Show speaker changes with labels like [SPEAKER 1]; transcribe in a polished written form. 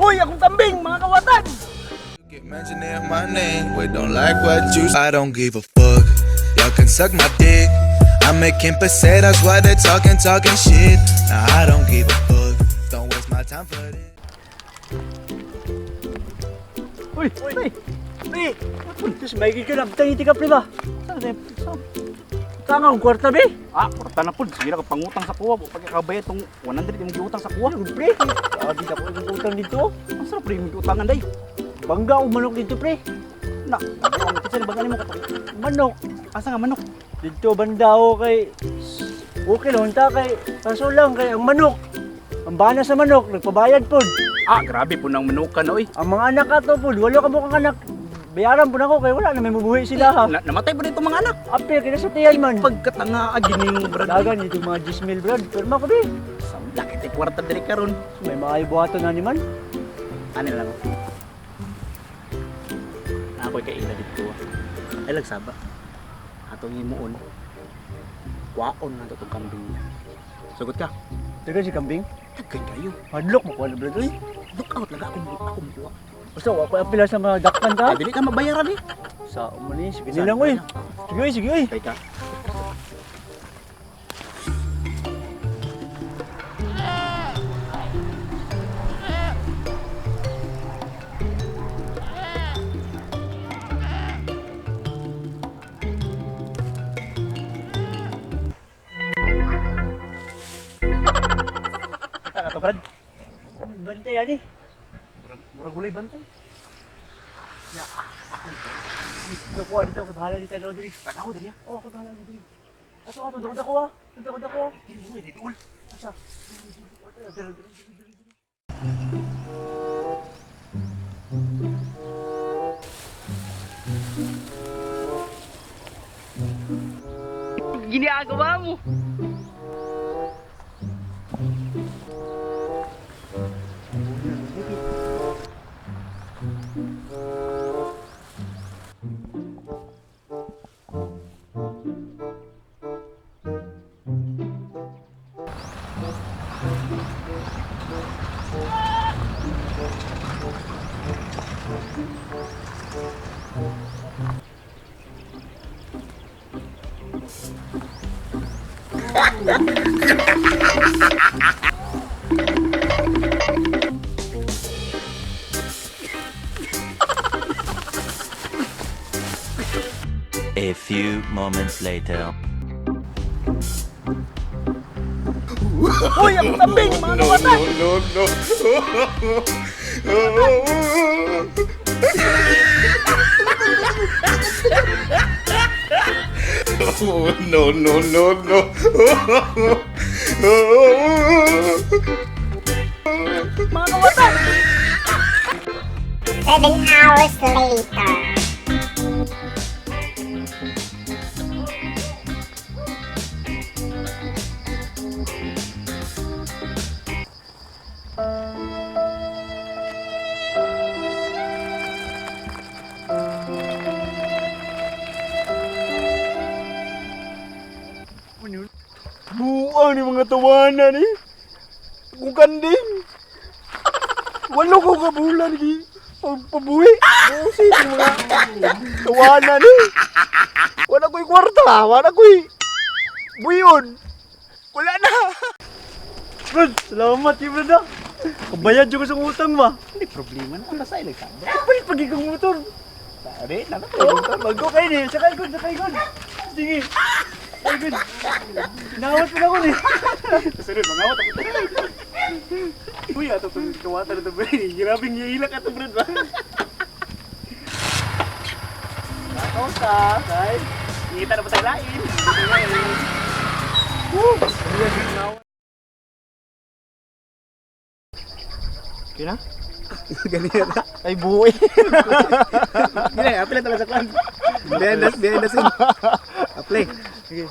[SPEAKER 1] Uy, akong kambing, mga kawatan!
[SPEAKER 2] Keep mentioning my name, we don't like what you. I don't give a fuck. Y'all can suck my dick. I'm making pesetas while they're talking, talking shit. Nah, I don't give a fuck. Don't waste my time for this.
[SPEAKER 1] Uy, uy, uy! Diyos, may ka lang. Tangiti ka, pre ba? Saan na saan? Tanga akong kwarta, be?
[SPEAKER 3] Ah, kwarta na po. Sige na, pangutang sa kuwa. Pagkakabayad tong 100 yung giutang sa kuwa.
[SPEAKER 1] Ano, pre? Sabi na ko yung utang dito.
[SPEAKER 3] Ang sarap pre yung giutangan day.
[SPEAKER 1] Bangga akong manok dito, pre.
[SPEAKER 3] Na, ang kitsa na bagali mo katong.
[SPEAKER 1] Manok.
[SPEAKER 3] Asa nga manok?
[SPEAKER 1] Dito banda ako kay... Okay lang, ta kay... Kaso lang kay ang manok. Ang bana sa manok, nagpabayad po.
[SPEAKER 3] Ah, grabe po ng manukan oy.
[SPEAKER 1] Ang mga anak ato po, walo ka mukhang anak. Bayaran po na ako kay wala na may mabuhi sila ha.
[SPEAKER 3] Na, namatay po dito mga anak.
[SPEAKER 1] Ape, kina sa tiyan man.
[SPEAKER 3] Pagkatanga gining brad.
[SPEAKER 1] Dagan dito mga 10,000 brad. Pero mako be,
[SPEAKER 3] Samla kita kwarta diri karon.
[SPEAKER 1] may maayo buhaton na ni man.
[SPEAKER 3] Ano lang. Na ako'y kaila dito. Ah. Ay lagsaba. Atong himuon. Kwaon na to tong kambing niya. Sugot ka.
[SPEAKER 1] Dagan si kambing.
[SPEAKER 3] Tagay kayo.
[SPEAKER 1] Hadlok mo kuha na brad oy.
[SPEAKER 3] Look out laga akong ako mukuha.
[SPEAKER 1] Basta wa ko apila sa mga dakpan ta.
[SPEAKER 3] Ay, dili ka mabayaran eh.
[SPEAKER 1] Sa mo ni sige nilang oy. Sige oy, sige oy.
[SPEAKER 3] Kay ka. Kita ka to, Brad.
[SPEAKER 1] Bantay ani.
[SPEAKER 3] Murag gulay bantay.
[SPEAKER 1] Nakuha dito ako bahala dito ano diri.
[SPEAKER 3] Tanaw diri ah.
[SPEAKER 1] Oh, ako bahala diri. Ato ato dako dako ah. Dako dako.
[SPEAKER 3] Dili mo dili ul.
[SPEAKER 1] Asa?
[SPEAKER 3] Ginagawa mo.
[SPEAKER 4] A few moments later.
[SPEAKER 1] Uy, akong kambing, mga kawatan.
[SPEAKER 2] No, no, no. No, no, no, no.
[SPEAKER 1] Mga kawatan.
[SPEAKER 5] 7 hours later.
[SPEAKER 1] Buang ni mga tawanan eh. Kung kanding. Walo ko ka bulan gi. Pabuhi. Busit ni mga tawanan eh. Wala ko'y kwarta. Wala ko'y buyon. Wala na. Brad, salamat eh, brad ah. Kabayad yung sa utang ba?
[SPEAKER 3] Hindi problema na. Basta ilagsaba.
[SPEAKER 1] Kapalit pag ikang motor.
[SPEAKER 3] Pare, naka
[SPEAKER 1] Oh, bago kayo ni. Sakay ko, sakay ko. Sige. Sakay ko. Inawat mo na ko ni.
[SPEAKER 3] Sunod mga awat ako. Uy, ato tong kawatan na to, bro. Grabe nga ilak ato, bro. Ba?
[SPEAKER 1] Ako sa, kay.
[SPEAKER 3] Ngita na pa tayo lain.
[SPEAKER 1] Woo!
[SPEAKER 3] Okay na? Ganyan na.
[SPEAKER 1] Ay, buhay.
[SPEAKER 3] Gini, apila talaga sa klan. Behind the scene. Apply.
[SPEAKER 1] Sige.